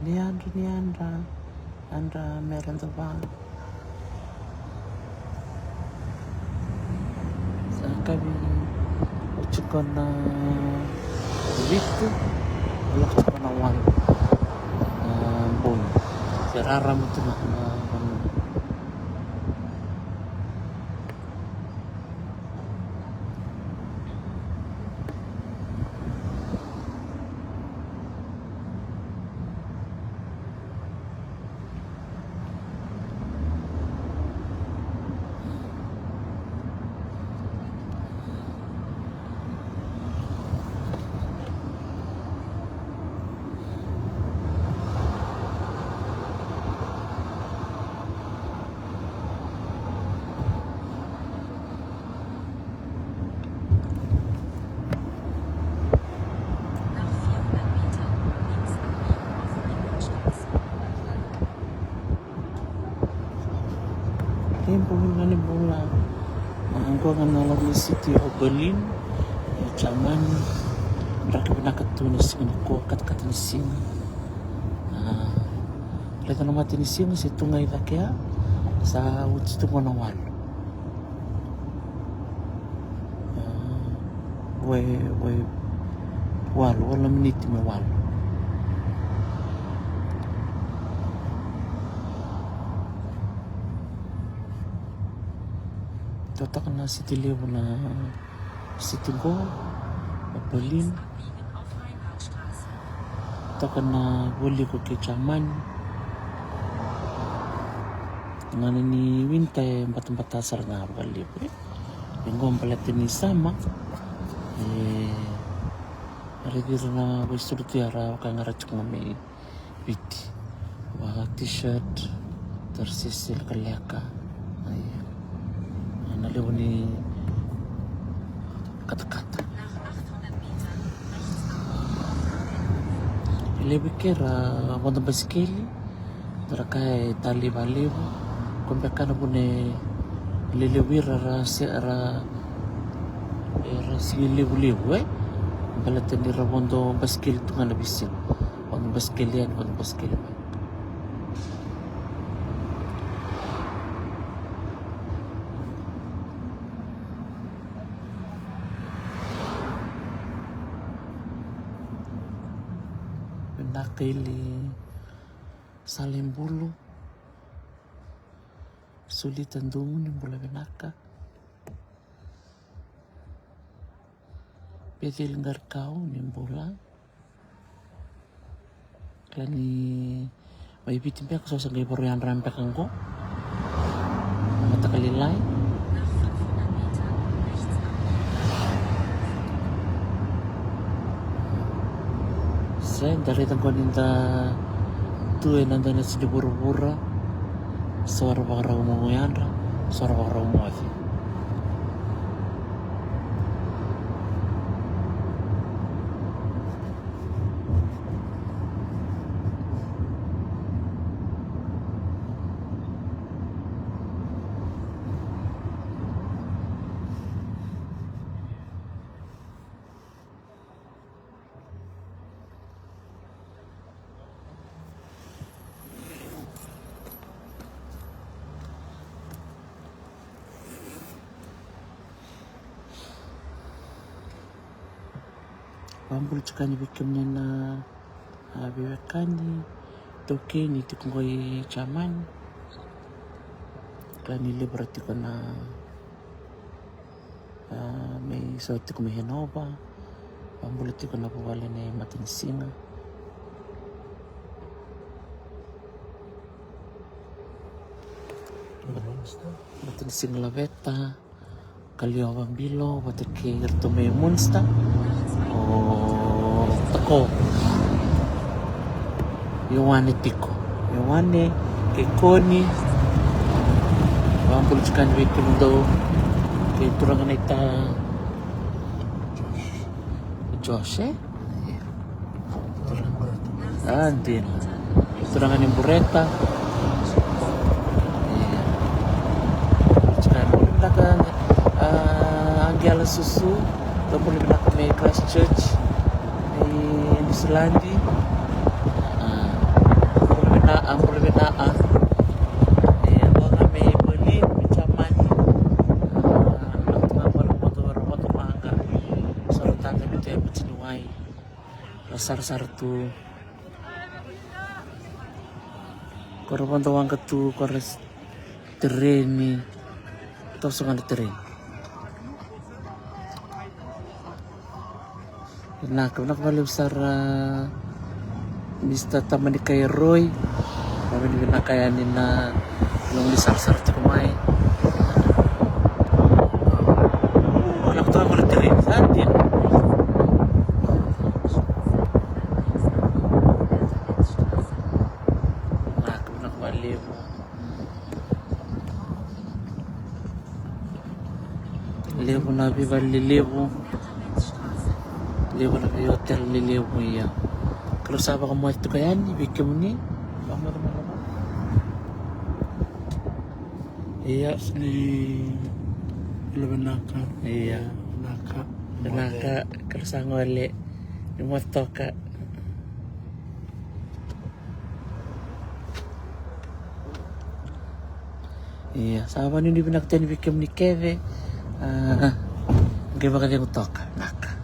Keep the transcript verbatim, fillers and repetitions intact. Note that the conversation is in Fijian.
Ni yadra, ni yadra, yadra me ra dova. Sa kavi oti ko na vitu, lako tiko na walu. A, boi. Se rarama tu na, na, na. Ni bula, ni bula. A, qo ga na loma ni city o Berlin, e Jamani. Draki vinaka tu na siga nikua, katakata ni siga. A, raica na mata ni siga se tu ga i cake ya, sa oti tu qo na walu. A, wai, wai, walu, walu na miniti me walu. Totoka na city levu na city qo, na Berlin. Toka na vualiku kei Jamani. Gauna ni winter e batabata sara ga vakalevu, e. E qo baleta ni summer, e, raici ira na veisureti era vaka ga ra tiko ga mai Viti. Va t-shirt, tarsisi lekaleka. Ia. Na levu ni katakata. E levu ke ra vodo basikeli, ra kaya e talei vakalevu. Ko beka na vuna e lelevu ira ra se, ra, era sigi levulevu, e? Baleta ni ra vodo basikeli tu ga na veisiga. Vodo basikeli yani, vodo basikeli mai. Vinaka Eli Salebulu. Sulita Dumu, ni bula vinaka. Peceli Qarikau, ni bula. Kila ni mai Viti beka, so sa qai varo yadra beka qo. Mataka lailai. Se da raica qo ni da tu ena dua na sini vuravura. So ra vakarau mo yadra, so ra vakarau mo. Vakabula tiko yani vei kemuni na, a, veiwekani, taukei ni tiko qo i Jamani. Kila ni levu ra tiko na, a, mai so tiko mai Hannover. Vakabula tiko na vuvale nei matanisiga. Matanisiga Laveta. Kaliova Bilo vata kei iratou mai Munster. O Tako. Ioane tiko. Ioane kei Koni. Vakabula tiko yani vei kemudou. Kei turaga naita Josh, e? A, dina. Turaga ni Bureta. Ia. Turaga ni Bureta, a, Angela Susu. Vakabula vinaka mai Christchurch, mai Niusiladi. A, A bula vinaka. E, au ga mai Berlin, mai Germany. A, na tu ga vale, rogoca, rogoca vaqara. Sa rauta ga ni tu e mataniwai. Ra sarasara tu. Ko ra vodo waqa tu, ko ra s-, tereni. Toso ga na tereni. Vinaka, vinaka vakalevu sara, Mister Tamanikai Roi. Vinaka, vinaka yani na loma ni sarasara tiko mai. Vinaka, toka na tereni, sa dina. Vinaka, vinaka vakalevu. Levu na veivalelevu, levu na veihotel lelevu, ia. Kalou sa vakamoce toka yani vei kemuni. Ia. Ni, ilo vinaka. Ia. Vinaka. Vinaka, Kalou sa gole. Ni moce toka. Ia, sa vanuinui vinaka tu yani vei kemuni kece. A, qai vakacegu toka, vinaka.